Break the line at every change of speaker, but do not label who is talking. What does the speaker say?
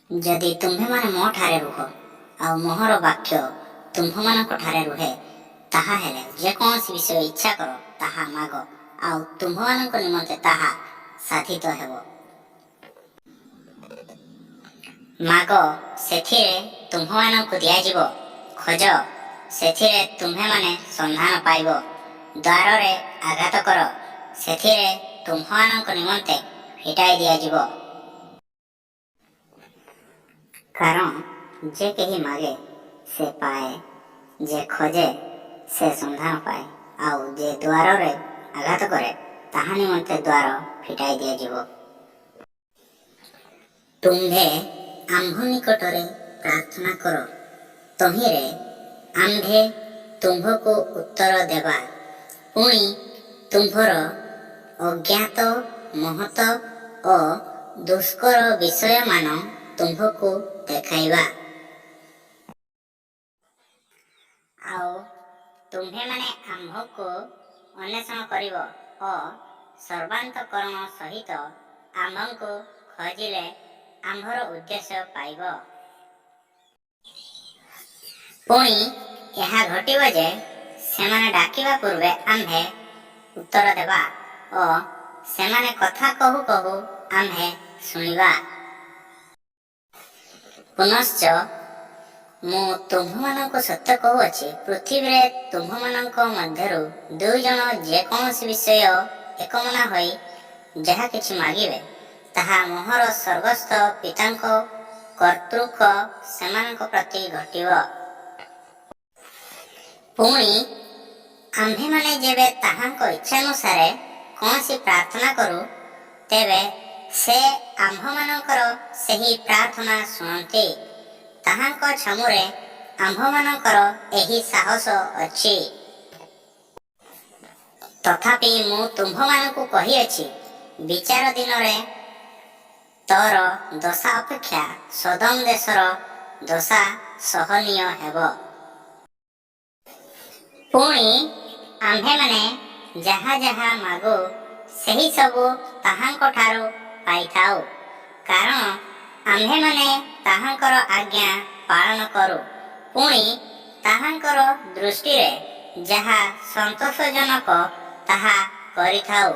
ଯଦି ତୁମ୍ଭେମାନେ ମୋଠାରେ ରୁହ, ଆଉ ମୋହର ବାକ୍ୟ ତୁମ୍ଭମାନଙ୍କଠାରେ ରୁହେ, ତାହାହେଲେ ଯେ କୌଣସି ବିଷୟ ଇଚ୍ଛା କର, ତାହା ମାଗ, ଆଉ ତୁମ୍ଭମାନଙ୍କ ନିମନ୍ତେ ତାହା ସାଧିତ ହେବ। ମାଗ, ସେଥିରେ ତୁମ୍ଭମାନଙ୍କୁ ଦିଆଯିବ; ଖୋଜ, ସେଥିରେ ତୁମ୍ଭେମାନେ ସନ୍ଧାନ ପାଇବ; ଦ୍ୱାରରେ ଆଘାତ କର, ସେଥିରେ ତୁମ୍ଭମାନଙ୍କ ନିମନ୍ତେ ଫିଟାଇ ଦିଆଯିବ। କାରଣ ଯେ କେହି ମାଗେ, ସେ ପାଏ; ଯେ ଖୋଜେ, ସେ ସନ୍ଧାନ ପାଏ; ଆଉ ଯେ ଦ୍ୱାରରେ ଆଘାତ କରେ, ତାହା ନିମନ୍ତେ ଦ୍ୱାର ଫିଟାଇ ଦିଆଯିବ। ତୁମ୍ଭେ ଆମ୍ଭ ନିକଟରେ ପ୍ରାର୍ଥନା କର, ତହିଁରେ ଆମ୍ଭେ ତୁମ୍ଭକୁ ଉତ୍ତର ଦେବା, ପୁଣି, ତୁମ୍ଭର ଅଜ୍ଞାତ ମହତ ଓ ଦୁଷ୍କର ବିଷୟମାନ ତୁମ୍ଭକୁ ଦେଖାଇବା। ଆଉ ତୁମ୍ଭେମାନେ ଆମ୍ଭକୁ ଅନ୍ୱେଷଣ କରିବ ଓ ସର୍ବାନ୍ତଃକରଣ ସହିତ ଆମ୍ଭଙ୍କୁ ଖୋଜିଲେ ଆମ୍ଭର ଉଦ୍ଦେଶ୍ୟ ପାଇବ। ପୁଣି, ଏହା ଘଟିବ ଯେ, ସେମାନେ ଡାକିବା ପୂର୍ବେ ଆମ୍ଭେ ଉତ୍ତର ଦେବା ଓ ସେମାନେ କଥା କହୁ କହୁ ଆମ୍ଭେ ଶୁଣିବା। ପୁନଶ୍ଚ ମୁଁ ତୁମ୍ଭମାନଙ୍କୁ ସତ୍ୟ କହୁଅଛି, ପୃଥିବୀରେ ତୁମ୍ଭମାନଙ୍କ ମଧ୍ୟରୁ ଦୁଇ ଜଣ ଯେ କୌଣସି ବିଷୟ ଏକମନା ହୋଇ ଯାହା କିଛି ମାଗିବେ, ତାହା ମୋହର ସ୍ୱର୍ଗସ୍ଥ ପିତାଙ୍କ କର୍ତ୍ତୃକ ସେମାନଙ୍କ ପ୍ରତି ଘଟିବ। ପୁଣି, ଆମ୍ଭେମାନେ ଯେବେ ତାହାଙ୍କ ଇଚ୍ଛାନୁସାରେ କୌଣସି ପ୍ରାର୍ଥନା କରୁ, ତେବେ ସେ ଆମ୍ଭମାନଙ୍କର ସେହି ପ୍ରାର୍ଥନା ଶୁଣନ୍ତି। ତାହାଙ୍କ ଛାମୁରେ ଆମ୍ଭମାନଙ୍କର ଏହି ସାହସ ଅଛି। ତଥାପି ମୁଁ ତୁମ୍ଭମାନଙ୍କୁ କହିଅଛି, ବିଚାର ଦିନରେ ତୋର ଦଶା ଅପେକ୍ଷା ସଦୋମ ଦେଶର ଦଶା ସହନୀୟ ହେବ। ପୁଣି, ଆମ୍ଭେମାନେ ଯାହା ଯାହା ମାଗୁ, ସେହିସବୁ ତାହାଙ୍କଠାରୁ ପାଇଥାଉ; କାରଣ ଆମ୍ଭେମାନେ ତାହାଙ୍କର ଆଜ୍ଞା ପାଳନ କରୁ, ପୁଣି, ତାହାଙ୍କର ଦୃଷ୍ଟିରେ ଯାହା ସନ୍ତୋଷଜନକ, ତାହା କରିଥାଉ।